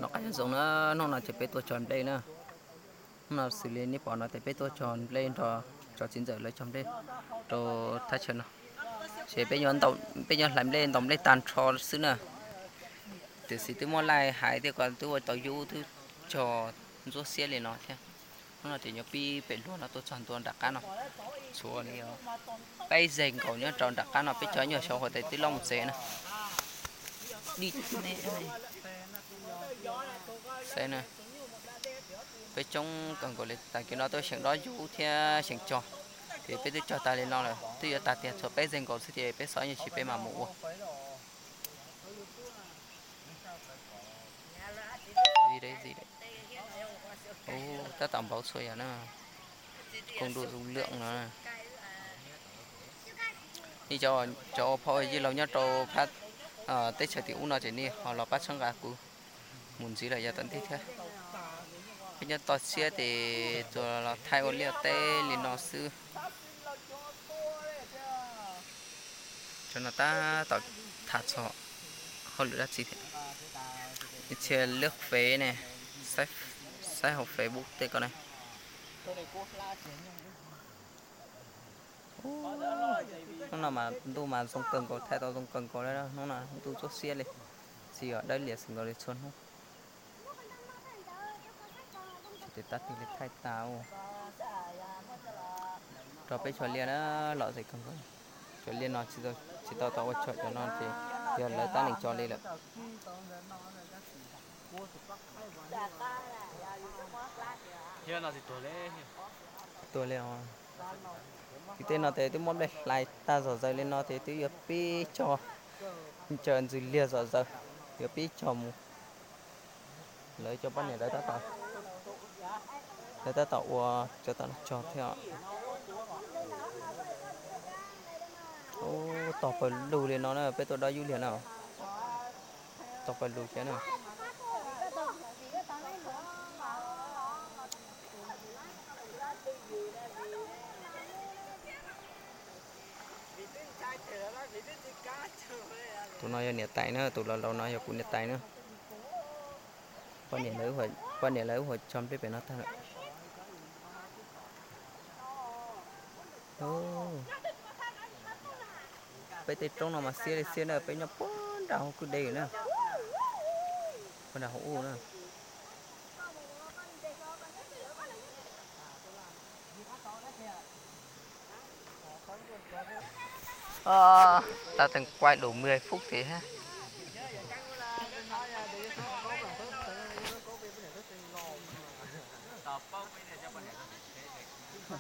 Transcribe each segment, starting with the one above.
Noj qab nyob zoo na, hnub no ces peb tuaj cog nplej na. Hnub no xws li nej pom no ces peb tuaj cog nplej nrog cov txiv ntxawm lawv cog nplej rau thaj chaw no. Ces peb nyob hlais nplej ntaus nplej tag nrho xwb na. Tiam sis twb muaj laij hais tias ko twb ua tau yub twb cog ntsuab xiab li no thiab. Hnub no ces nyob pib pem luag no tuaj txog ntua nram qab no. Tshuav li peb zeg nkaus nyob rau nram qab no, peb cog nyuag xyov hais tias twb loj mus tsev na. Dib ne, saib na, peb coob kawg nkaus li, tag kis no tuaj xyeem dob yub thiab xyeem cog. Ces peb twb cog tas li no lawm, twb yuav tag tiag, tshuav peb zeg nkaus xwb ces peb xov nyuag sis peb mam mus ua. Tab tom npauv txhua yam na, koom dum zus lwm no. Nej cov ua phauj yij laus nyob rau phab teb chaws tim ub no ces nej ho los pab txhawb nqa kuv mus ntxiv lawm yav tom ntej thiab. Peb nyob toj siab ces tsuas los thaij ua liaj teb li no xwb. Cov no tab tom tham txog hauj lwm dab tsi thiab. Ib txhia lub Face ne, saib hauv Facebook tej ko ne. Hnub no mas ntuj mas zoo kawg nkaus, thaij tau zoo kawg nkaus li. Hnub no ntuj ntsuab xiab li, tsis yog dawb lias xwm nkaus li txhua hnub. Tsis tab tig li thaij tas. Rau peb cog liaj na, lom zem kawg nkaus. Cov liaj no tsis tau tau ua chom, cov no ces yog lawv tab lees cog li lawm. Tuag li os. Tim tej no ces twb muab nplej hlais tag zom zaws li no ces twb yuav pib cog, ncaws ntxwg liag zom zaws, yuav pib cog mus. Lawv cov poj niam lawv tab tom, lawv tab tom ua cov tom no cog thiab os. Ub, tog pawg lug li no na, peb tuaj dob yub liag na. Tog pawg lug thiab na. Tus no yog niam tais na, tus laus laus no yog kuv niam tais na. Poj niam lawv wb hu cog nplej pem no tag lawm. Peb tej roob no mas xiab li xiab na, peb nyob puag nram hauv kwj deg na, puag nram hauv ub na. Tab tees quaj đủ mười phút thiab.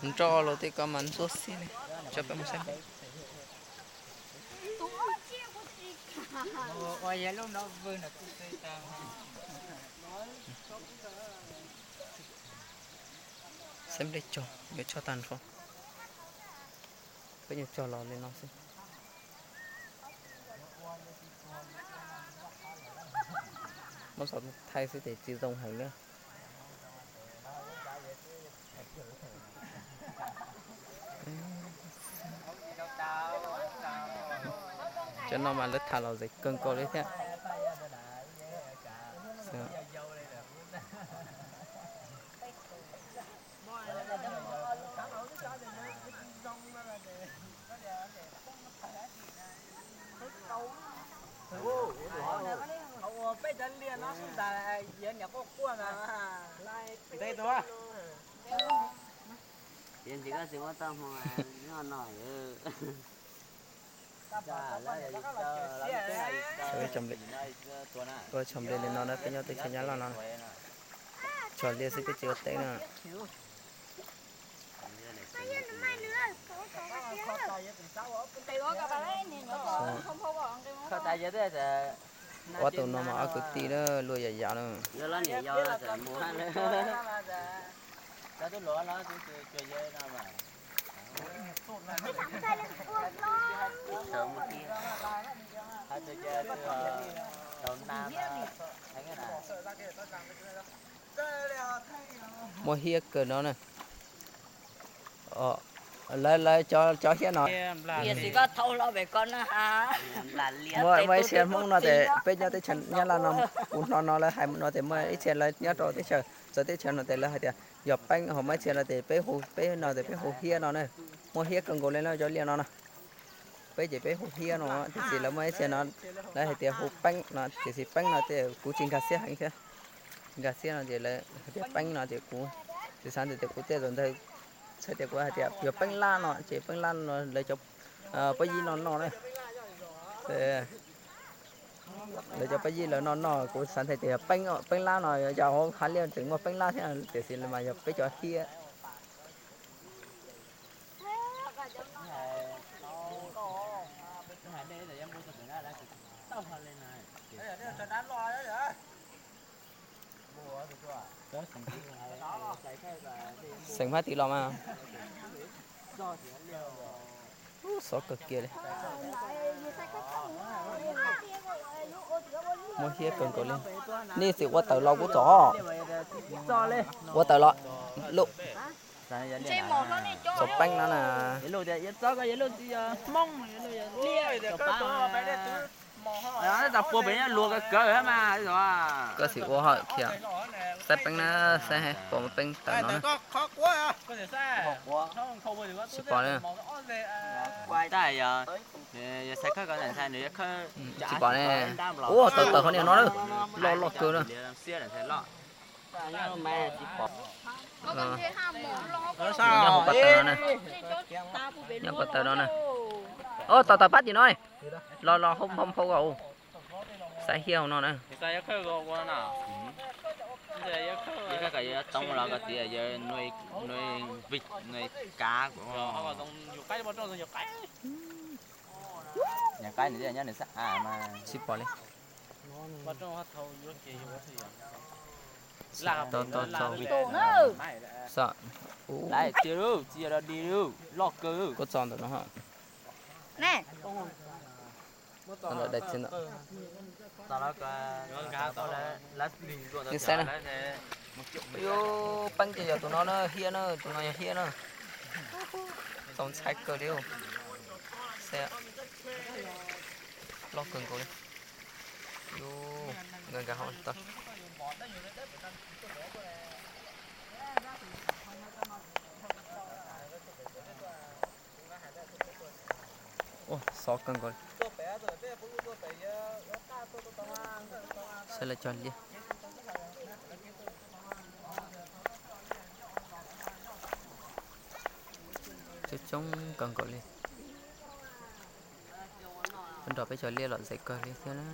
Nroj los tej ko mas ntsuab xiab li. Tso peb mus saib. Saib nplej cog, yuav cog tag nrho. Peb nyuag cog los li no xwb. Muab xov thaij xwb ces tsis zoo heev na. Cov no mas lawv tham los zem kawg nkaus li thiab. Ua chom li no na, peb nyob teb chaws Nyab Laj no, cog liaj xwb peb tsis ua teb na. Ob tug no mas ob kwv tij na, luag yam yam na. Muaj hiab kawg no na. Lawv, lawv cov, cov hiab no. Muaj, muaj ib txhia Hmoob no ces peb nyob teb chaws Nyab Laj no, kuv hnov no lawv hais no ces muaj ib txhia lawv nyob rau teb chaws, txawv teb chaws no ces lawv hais tias yog peeb, ho muaj ib txhia no ces peb hu, peb no ces peb hu hiab no na. Muaj hiab kawg nkaus li no cov liaj no no. Peb ces peb hu hiab no, tiam sis lawv muaj ib txhia no lawv hais tias hu peeb no, tiam sis peeb no ces kuv tsis nkag siab heev thiab. Nkag siab no ces lawv hais tias peeb no ces kuv tsis xav ntawd tias kuv tej zaum ntawd txhais tias kuv hais tias yog peeb lab no ces peeb lab no lawv cov pob yib no noj na. Lawv cov pob yib lawv noj noj kuv xav ntawd tias yog peeb, peeb lab no yog hauv hav liaj tseem muaj peeb lab thiab tiam sis mas yog peb cov hiab. Xeem Fab Tim los mas. Xov kawg kiag li. Muaj hiab kawg nkaus li. Nej tsis ua tawm los kuv txom. Ua tawm los. Lub, txom peeb no na. Koj xim ua hom khiav. Saib peeb na, saib puas muaj peeb tawm no na. Tsis pom li. Tsis pom ne. Ua tawm tawm qhov niag no na. Loj loj kawg na. Nyob hauv pas taws no na. Nyob pas taws no na. Ua tawm tawm pab tim no. Los los hauv npau npau os. Saib hiab hauv no na. Tsis pom li. Tau tau tau. Kuv txo ntawm no. Ntawm daim txiv ntawd. Saib na. Yus peeb ces yog tus no na, hiab na, tus no yog hiab na. Txaus ntshai kawg li. Saib, loj kawg nkaus li. Yus nkag nkag hauv tau. Ua, xov kawg nkaus. Saib lawv cog liaj. Coob coob kawg nkaus li. Nrog peb cog liaj los ntxim kawg li thiab na.